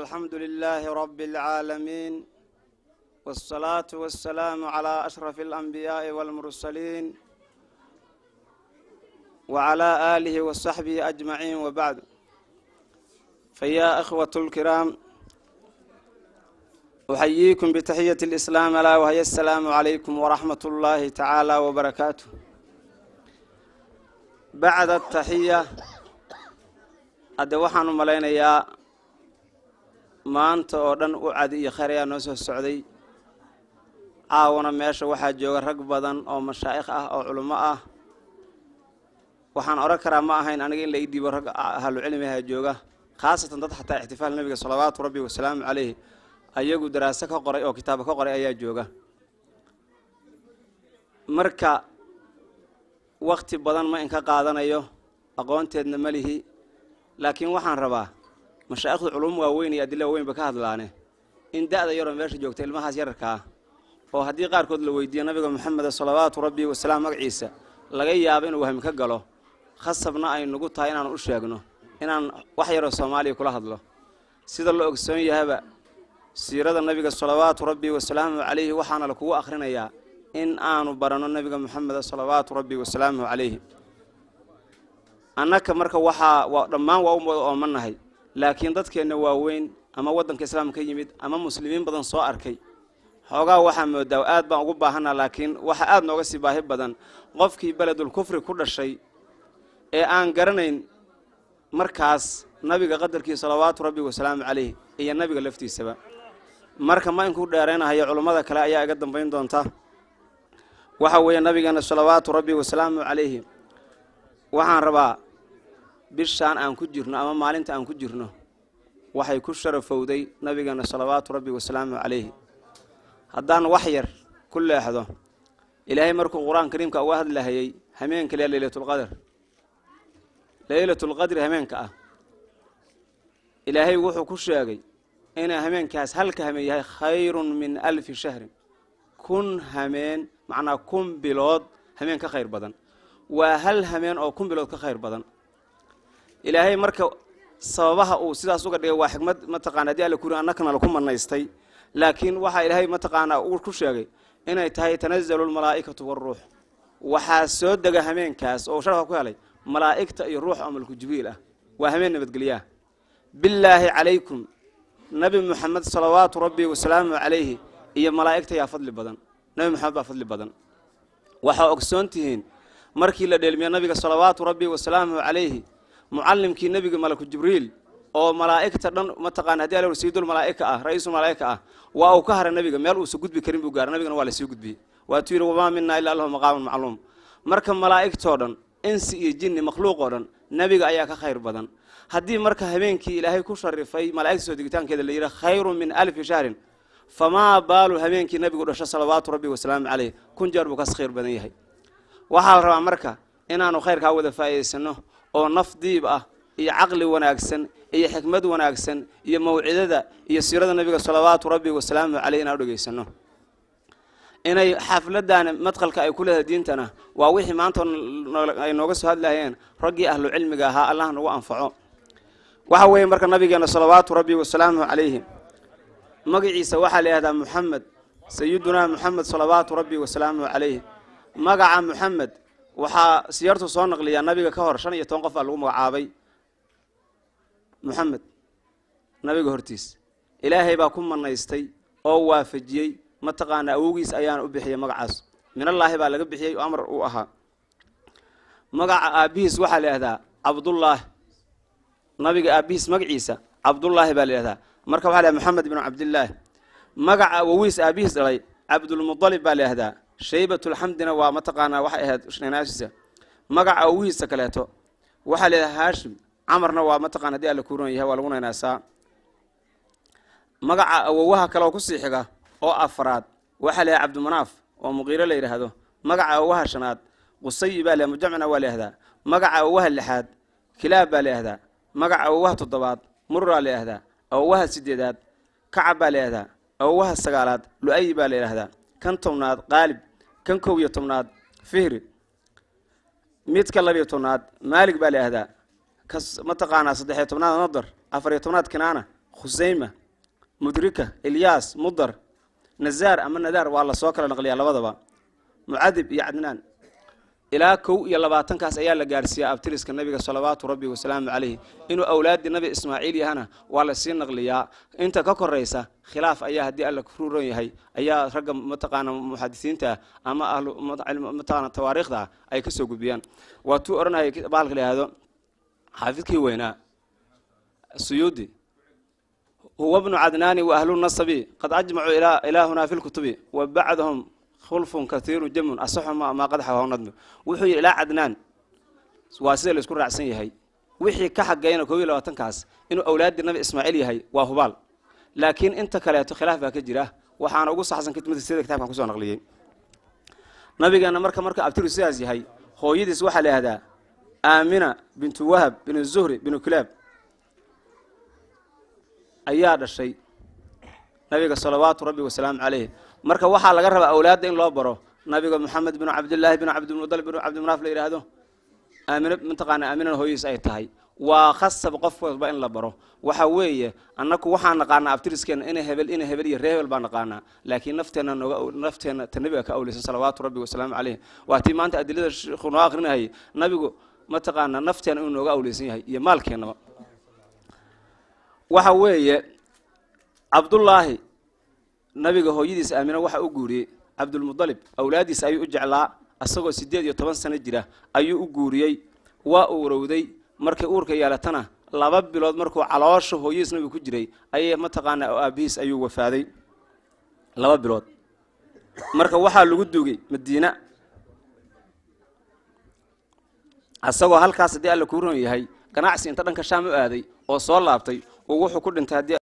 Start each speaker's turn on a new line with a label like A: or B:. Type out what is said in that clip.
A: الحمد لله رب العالمين، والصلاة والسلام على أشرف الأنبياء والمرسلين وعلى آله وصحبه أجمعين، وبعد، فيا إخوة الكرام، أحييكم بتحية الإسلام، ألا وهي السلام عليكم ورحمة الله تعالى وبركاته. بعد التحية، hadde waxaan u malaynayaa maanta oo dhan u cadi iyo khayr ayaa noo soo socday. Caawana meesha waxaa jooga rag badan oo mashaa'ikh ah oo culummo ah. Waxaan odhan karaa ma ahayn aniga in la ii dhiibo. Rag ahlu cilmiha jooga, khaasatan dad xataa ixtifaal Nebiga salawaatu rabbi wasalaamu caleyh ayagu daraaso ka qoray oo kitaabo ka qoray ayaa jooga. Marka wakti badan ma inka qaadanayo, aqoonteedna ma lihi, laakiin waxaan rabaa mashaa'ikhdu culum waaweyn iyo adilla waaweyn ba ka hadlaane in da'da yaroo meesha joogta, ilmahaas yararkaa oo haddii qaarkood la weydiiyo Nabiga Moxameda salawaatu rabbi wasalaam magaciisa laga yaabo inuu wahmi ka galo, khasabna ay nagu tahay inaan u sheegno, inaan wax yaroo Soomaaliya kula hadlo. Sida la ogsoon yahaba, siirada Nabiga salawaatu rabbi wasalaamuhu calayhi waxaana lakugu akhrinayaa in aanu baranno Nabiga Moxameda salawaatu rabbi wasalaamuhu calayhi. Annaka marka waxaa waa dhammaan waa u wada oomanahay, laakiin dadkeenna waaweyn ama waddanka islaamka ka yimid ama muslimiin badan soo arkay, xoogaa waxaa moodaa aad baan ugu baahanaa, laakiin waxaa aad nooga sii baahi badan qofkii beledul kufri ku dhashay ee aan garanayn markaas Nabiga qadarkiisa salawaatu rabbi wasalaamu calayh iyo Nabiga laftiisaba. Marka ma inku dheeraynahayo, culummada kale ayaa iga dambayn doonta. Waxa weeye Nabigeena salawaatu rabbi wasalaamu calayhi, waxaan rabaa bishaan aan ku jirno ama maalinta aan ku jirno waxay ku sharafowday Nabigeena salawaatu rabbi wasalaamu calayhi. Haddaan wax yar ku leexdo, Ilaahay markuu Qur-aan kariimka uga hadlahayay hameenka lee Leylatulqadr, Leylatulqadri hameenka ah, Ilaahay wuxuu ku sheegay inay hameenkaas halka hameen yahay khayrun min alfi shahrin, 1000 hameen, macnaa 1000 bilood hameen ka khayr badan. Waa hal hameen oo 1000 bilood ka khayr badan. Ilaahay marka sababaha uu sidaas uga dhigay waa xikmad, mataqana, haddii Alla kuri annakana laku manaystay, laakiin waxaa Ilaahay mataqaanaa uu ku sheegay inay tahay tanazalu lmalaa'ikatu waaruux. Waxaa soo dega hameenkaas oo sharafka ku helay malaa'igta iyo ruux oo malku Jibriil ah. Waa hameen nabadgelyaah. Billaahi calaykum, Nabi Moxamed salawaatu rabbi wasalaamuhu calayhi iyo malaa'igta yaa fadli badan? Nabi Moxamed baa fadli badan. Waxaa ogsoon tihiin markii la dheelmiye Nabiga salawaatu rabbi wasalaamuhu calayhi, mucallimkii Nebiga malaku Jibriil oo malaa'igta dhan, mataqana, hadii Alla sayidul malaa'ika ah, ra-iisul malaa'ika ah, waa uu ka haray Nabiga. Meel uusa gudbi karin buu gaaray, Nabigana waa lasii gudbiyey. Waatuu yidhi: "Wamaa minaa ilaa lahu maqaamun macluum." Marka malaa'igtoo dhan, insi iyo jinni, makhluuq oo dhan, Nebiga ayaa ka khayr badan. Haddii marka habeenkii Ilaahay ku sharifay malaa'igta soo degitaankeeda la yidhi khayrun min alfi shahrin, famaa baalu habeenkii Nabigu dhasho salawaatu rabbi wasalaamu caleyh? 1000 jeer buu kas khayr badan yahay. Waxaa la rabaa marka inaanu khayrkaa wada faa'iidaysano oo naf diib ah iyo caqli wanaagsan iyo xikmad wanaagsan iyo mawcidada iyo siirada Nabiga salawaatu rabbi wasalaamuhu caleyh inaan u dhegaysano. Inay xafladani madqalka ay ku leedahay diintana waa wixii maanta ay nooga soo hadlayeen raggii ahlu cilmiga ahaa. Allah nagu anfaco. Waxa weeye marka Nabigeena salawaatu rabbi wasalaamuhu calayhi magaciisa waxaa la yihahdaa Muxamed, sayidunaa Muxamed salawaatu rabbi wasalaamuhu calayhi. Magaca Muxamed waxaa siyartu soo naqliyaa Nabiga ka hor 15 qof baa lagu magacaabay Muxamed Nabiga hortiis. Ilaahay baa ku manaystay oo waafajiyey, mataqaana, awowgiis ayaana u bixiyey magacaas. Minallaahi baa laga bixiyey oo amar uu ahaa. Magaca aabbihiis waxaa la yihahdaa Cabdullaah. Nabiga aabbihiis magaciisa Cabdullaahi baa la yihahdaa. Marka waxa la Moxamed ibnu Cabdillaahi. Magaca awowiis aabbihiis dhalay Cabdulmudalib baa la yihahdaa. Shaybatulxamdina waa, mataqaanaa, waxay ahayd naashiisa. Magaca awowihiisa kaleeto waxaa la yihahdaa Haashim. Camarna waa, mataqana, hadii Alla kuuran yahay, waa lagu naynaasaa. Magaca awowaha kale oo kusii xiga oo afraad waxaa la yidhaha Cabdimanaaf oo Muqiiro la yidhaahdo. Magaca awowaha shanaad Qusayi baa la, mujamcina waa la yihahdaa. Magaca awowaha lixaad Kilaab baa la yihahdaa. Magaca awowaha toddobaad Muraa la yihahdaa. Awowaha sideedaad Kacab baa la yihahdaa. Awowaha sagaalaad Lu-ayi baa la yidhahdaa. Kan 10aad Qaalib, kan 11aad Fihri, midka 12aad Maalig baa la yihahdaa, ka, mataqaanaa, 13aad Nadar, 14aad Kinaana. Khusayma, Mudrika, Ilyaas, Mudar, Nazaar ama Nadaar, waa lasoo kala naqliyaa labadaba, Mucadib iyo Cadnaan. Ilaa 21-kaas ayaa la gaarsiiyaa abtiriska nabiga salawaatu rabbi wasalaamu calayhi. Inuu awlaaddii Nabi Ismaaciil yahana waa lasii naqliyaa. Inta ka koraysa khilaaf ayaa, haddii Alla ku ruron yahay, ayaa ragga mataqaana muxadisiinta ama ahlu mataqaana tawaariikhda ay ka soo gudbiyaan. Waa tuu odhanaya bahalka la yihahdo xaafidkii weynaa Suyuudi: "Huwa bnu Cadnaani wa ahlu nasabi qad ajmacuu ilaa hunaa fi lkutubi wa bacdahum khulfun kathiiru jamun asaxu maa qad xawahu nadmu." Wuxuu yidhi ilaa Cadnaan waa sida laisku raacsan yahay. Wixii ka xagayna 21-kaas inuu awlaaddii Nabi Ismaaciil yahay waa hubaal, laakiin inta kaleeto khilaaf baa ka jira. Waxaana ugu saxsan sida kitabkan kusoo naqliyey nabigeena. Marka abtiru sidaas yahay, hooyadiis waxaa la yihahdaa Aamina bintu Wahab binu Zuhri binu Kilaab ayaa dhashay nabiga salawaatu rabbi wasalaamu caleyh. Marka waxaa laga rabaa awlaadda in loo baro nabiga Moxamed binu Cabdillaahi binu Cabdilmudalib binu Cabdimunaaf la yidhaahdo, Aamino mataqaana Aaminana hooyadiis ay tahay. Waa khasab qof walba in la baro. Waxa weeye annaku waxaan naqaanaa abtiriskeena, ina hebel, ina hebel iyo ree hebel baan naqaanaa, laakiin nafteenna nooga nafteenna ta nabiga ka awleysan salawaatu rabbi wasalaamu caleyh. Waa tii maanta adilada sheekhu noo akrinahayay, nabigu mataqaanaa nafteena inuu nooga awleysan yahay iyo maalkeennaba. Waxa weeye Cabdullaahi nabiga hooyadiis Aamina waxa u guuriyey Cabdulmudalib. Awlaaddiisa ayuu u jeclaa. Asagoo 18 sano jira ayuu u guuriyey. Waa uurowday. Markay uurka yeelatana, 2 bilood markuu caloosha hooyadiis nabiga ku jiray ayay mataqaanaa oo aabihiis ayuu wafaaday, 2 bilood. Marka waxaa lagu duugay Madiina asagoo halkaas, haddii Alla kuu ron yahay, ganacsi inta dhanka Shaam u aaday oo soo laabtay oo wuxuu ku dhintay haddii